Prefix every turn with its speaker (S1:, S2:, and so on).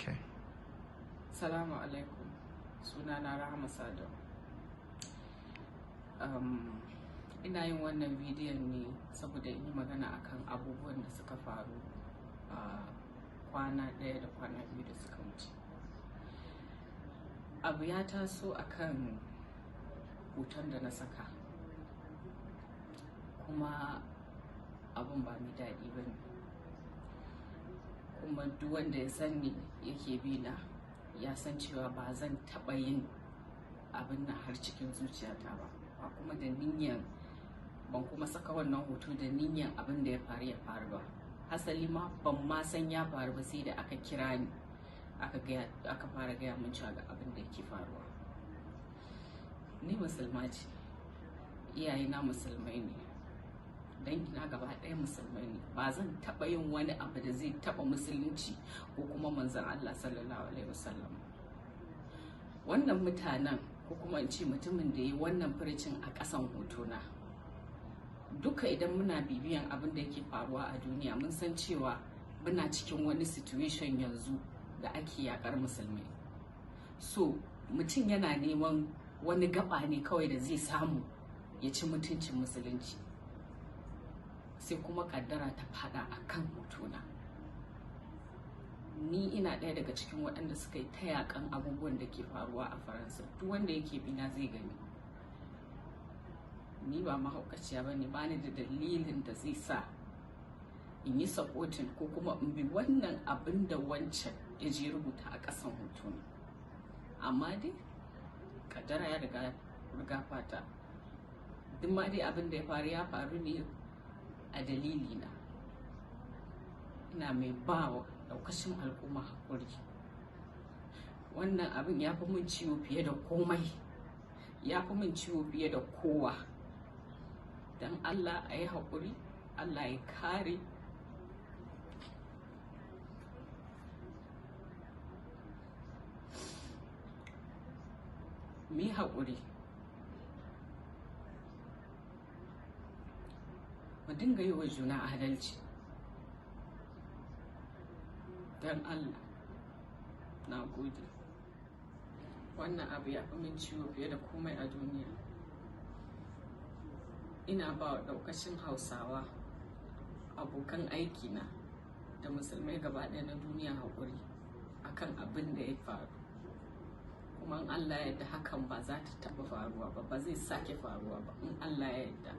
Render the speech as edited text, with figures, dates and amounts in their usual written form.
S1: Okay.
S2: Salamu alaikum. Sunana Rahama Sadau. Ina yin wannan bidiyon ne saboda in yi magana akan abubuwan da suka faru a kwana ɗaya da kwana biyu da suka wuce. Abu ya taso akan hoton da na saka, kuma abun ba mai daɗi ba ne. Kuma duk wanda ya san ni yake bi na ya san cewa ba zan taɓa yin abin nan har cikin zuciyata ba, ba kuma da niyyan, ban kuma saka wannan hoto da niyyan abin da ya faru ya faru ba. Hasali ma ban ma san ya faru ba sai da aka kira ni aka fara gaya min cewa ga abin da yake faruwa. Ni musulma ce, iyayena musulmai ne, dangina gaba ɗaya musulmai ne. Ba zan taɓa yin wani abu da zai taɓa musulunci ko kuma manzon Allah sallallahu alaihi wasallam. Wannan mutanen, ko kuma in ce mutumin da ya yi wannan furucin a ƙasan hotona, duka idan muna bibiyan abin da yake faruwa a duniya mun san cewa muna cikin wani situation yanzu da ake yakar musulmai. So mutum yana neman wani gaba ne kawai da zai samu ya ci mutuncin musulunci, sai kuma kaddara ta fada a kan hotona. Ni ina ɗaya daga cikin waɗanda suka yi ta yakan abubuwan da ke faruwa a Faransa. Duk wanda yake bina zai gani. Ni ba mahaukaciya ba ne, ba ni da dalilin da zai sa in yi supporting ko kuma in bi wannan abin da wancan ya je rubuta a ƙasan hotona. Amma dai kaddara ya riga fata. Duk ma dai abin da ya faru ya faru ne a dalilina. Ina mai ba wa ɗaukacin al'umma haƙuri. Wannan abin ya fi min ciwo fiye da komai, ya fi min ciwo fiye da kowa. Don Allah a yi haƙuri, Allah ya kare. Mu yi haƙuri, mu dinga yi wa juna adalci. Don Allah, na gode. Wannan abu ya fi min ciwo fiye da komai a duniya. Ina ba wa ɗaukacin Hausawa, abokan aikina da musulmai gaba ɗaya na duniya haƙuri akan abin da ya faru. Kuma in Allah ya yarda hakan ba za ta taɓa faruwa ba, ba zai sake faruwa ba in Allah ya yarda.